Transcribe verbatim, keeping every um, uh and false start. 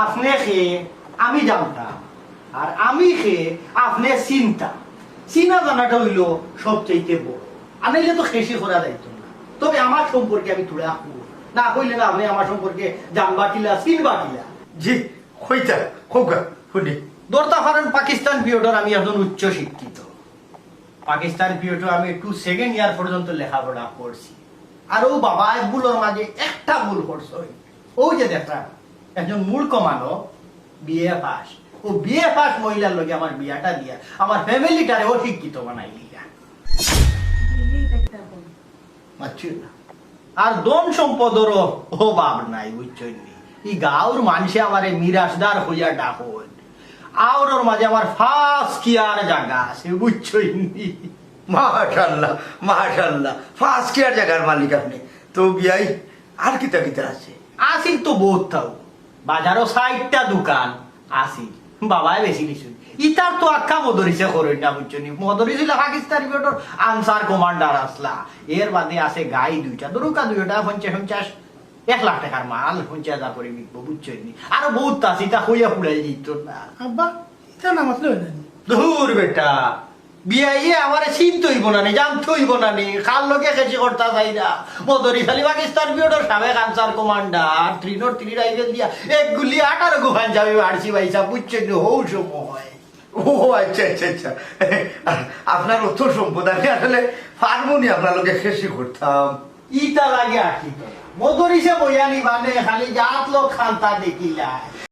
আপনে কে আমি জানতাম, আর আমি কে আপনে চিনতাম। চিনা জানাটা অইলো সবচাইতে বড়, আর নাইলে তো খেশি করা যাইতো না। তবে আমার সম্পর্কে আমি থুড়া কই, না কইলে না আপনে আমার সম্পর্কে জানবা কিলা, চিনবা কিলা। জি, কইতা, কউক্কা, হুনি। ধরতা পারেন পাকিস্তান পিরিয়ডর আমি একজন উচ্চ শিক্ষিত। পাকিস্তান পিরিয়ডো আমি টু সেকেন্ড ইয়ার পর্যন্ত লেখাপড়া করছি। আর অউ বাবায় ভুলর মাঝে একটা ভুল করছইন। অউ যে দেখরা, একজন মূর্খ মানব, বিএ পাস। অউ বিএ পাস মহিলার লগে আমার বিয়াটা দিয়া আমার ফ্যামিলিটারে অশিক্ষিত বানাইলিলা। মাতছইন না। আর ধন সম্পদরও অভাব নাই, বুঝছইন নি? ই গাঁওর মানষে আমারে মিরাসদার কইয়া ডাকইন। আওরর মাঝে আমার পাঁচ কিয়ার জাগা আছে, বুঝছইন নি? মাশাআল্লাহ, মাশাআল্লাহ, পাঁচ কিয়ার জাগার মালিক আপনে। তো বিয়াই, আর কিতা কিতা আছে? আছিল তো বউত তাও, বাজারো চাইরটা দোকান আছিল, বাবায় বেচিলিছইন। ইতার তো আক্কা মদরিছে করইন না, বুঝছইন নি? মদরিছ অইলা পাকিস্তান পিরিয়ডর আনসার কমান্ডার আছলা। এর বাদে আছে গাই দুইটা, ধরউক্কা দুইটা পঞ্চাশ পঞ্চাশ, এক লাখ টেকার মাল পঞ্চাশ হাজার করি বিকবো, বুঝছইন নি? আরো বউত আছে, ইতা কইয়া ফুরাই দিত না। আব্বা, ইতা না মাতলে অয় না নি? ধুর বেটা, বিয়াইয়ে আমারে চিনতে অইবো না নি, জানতে অইবো না নি, কার লগে খেশি করতা চাইরা। মদরিছ আলী পাকিস্তান পিরিয়ডর সাবেক answer commander, three not three rifle দিয়া এক গুলি আঠারো গু পাঞ্জাবি মারছি ভাইসাব, বুঝছইন নি, হউ সময়। ও আচ্ছা, আচ্ছা, আচ্ছা। আপনার অত সম্পদ, আমি আসলে পারমু নি আপনার লগে খেশি করতাম। ইতা লাগে আর কি তো। মদরিছে বইয়া নি মানে খালি জাত লোক খান্তা দেখিলায়।